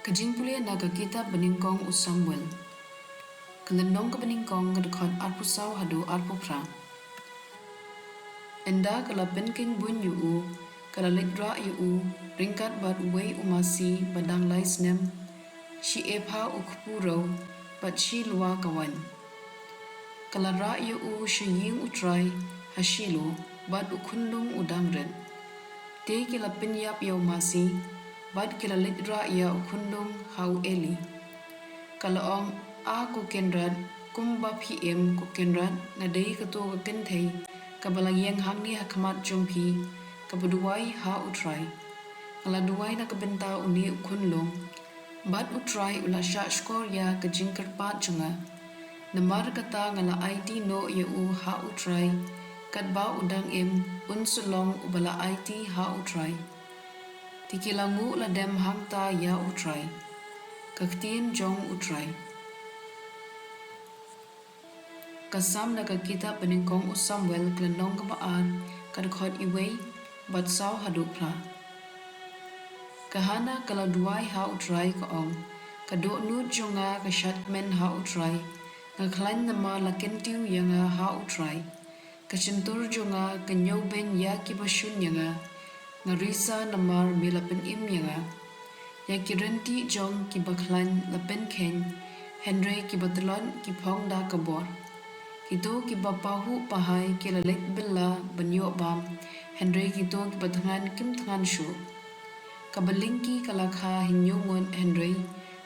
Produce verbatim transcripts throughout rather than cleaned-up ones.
Ka jingpule na ka kitab banyngkong u Samuel. Ka lynnong kaba nyngkong, ka dkhot arphew saw haduh arphew phra. Ynda ka la pynkheiñ buiñ ïa u, ka la leit rah ïa u ryngkat bad uwei u masi ba dang lai snem, shi epha u kpu rew, bad shi lwa ka wain. Ka la rah ïa u sha ïing U Trai ha Shilo, bad u khunlung u dang rit. Te ki la pynïap ïa u masi, bad ki la leit rah ïa u khunlung ha u Eli. Ka la ong, A ko kynrad, kumba phi im, ko kynrad, nga dei kato ka kynthei kaba la ïeng hangne ha khmat jong phi, kaba duwai ha U Trai. Nga la duwai na ka bynta une u khunlung, bad U Trai u la shahshkor ïa ka jingkyrpad jong nga. Namar kata nga la aiti noh ïa u ha U Trai, katba u dang im, un sa long uba la aiti ha U Trai. Te ki la nguh la dem hangta ïa U Trai. Ka ktien jong U Trai. Ka Salm na ka kitab banyngkong u Samuel, ka lynnong kaba ar, ka dkhot uwei bad saw haduh phra. Ka Hana ka la duwai ha U Trai, ka ong, Ka dohnud jong nga ka shad kmen ha U Trai, nga khlaiñ namar la kyntiew ïa nga ha U Trai. Ka shyntur jong nga ka ñiewbeiñ ïa kiba shun ïa nga, nga risa namar me la pynim ïa nga. Ïa ki ryntieh jong kiba khlaiñ la pynkheiñ, hynrei kiba tlot ki phong da ka bor. Kito kiba pahuh pahai ki la leit bylla ban ïoh bam, hynrei kito kiba thngan kim thngan shuh. Kaba lyngki ka la kha hynñiew ngut, hynrei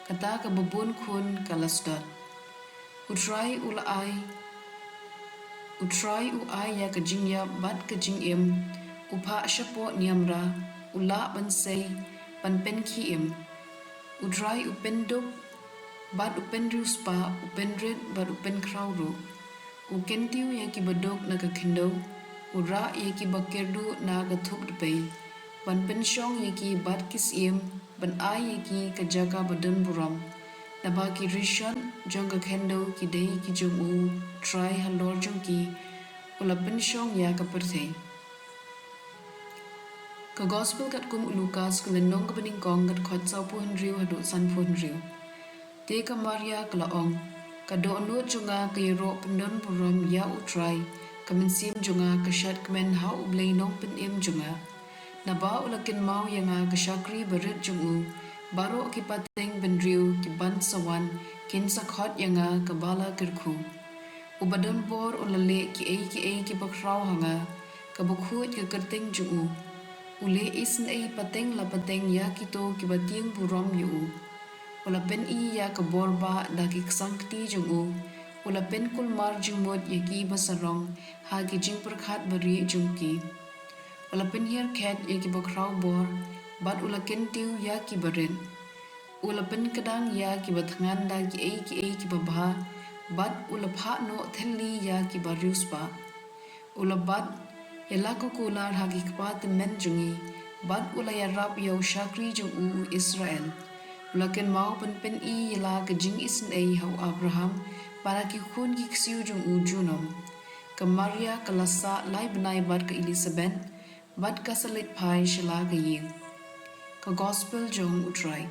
kata kaba bun khun ka la sdot. U Trai u la ai, U Trai u ai ïa ka jingïap bad ka jingim, u phah shapoh niamra, u lah ban sei, ban pynkhie im. U Trai u pynduk bad u pynriewspah, u pynrit bad u pynkhraw ruh. U kyntiew ïa kiba duk na ka khyndew, u rah ïa kiba kyrduh na ka thup dpei, ban pynshong ïa ki bad ki syiem, ban ai ïa ki ka jaka ba don burom. Naba ki rishot jong ka khyndew ki dei ki jong U Trai halor jong ki, u la pynshong ïa ka pyrthei. Ka Gospel katkum u Lukas, ka lynnong kaba nyngkong, ka dkhot sawphew hynriew haduh sanphew hynriew. Te ka Maria ka la ong, Ka dohnud jong nga ka ïaroh pyndon burom ïa U Trai, ka mynsiem jong nga ka shad kmen ha U Blei Nongpynim jong nga. Naba u la kynmaw ïa nga ka shakri barit jong u, baroh ki pateng bynriew kiban sa wan kin sa khot ïa nga kaba la kyrkhu. Uba don bor u la leh kiei kiei kiba khraw ha nga, kaba khuid ka kyrteng jong u. U leh isynei pateng la pateng ïa kito kiba tieng burom ïa u. U la pyni ïa ka bor bah da ki ksangkti jong u. U la pynkulmar jingmut ïa kiba sarong ha ki jingpyrkhat barieh jong ki. U la pynhiar khet ïa kiba khraw bor, bad u la kyntiew ïa kiba rit. U la pynkdang ïa kiba thngan da kiei kiei kiba bha, bad u la phah noh thylli ïa kiba riewspah. U la bat ïa la ka kular ha ki kpa tymmen jong ngi, bad u la ïarap ïa u shakri jong u u Israel. U la kynmaw ban pyni ïa la ka jingisynei ha u Abraham, bad ha ki khun ki ksiew jong u junom. Ka Maria ka la sah lai bnai bad ka Elisabet, bad ka sa leit phai sha la ka ïing. Ka Gospel jong U Trai.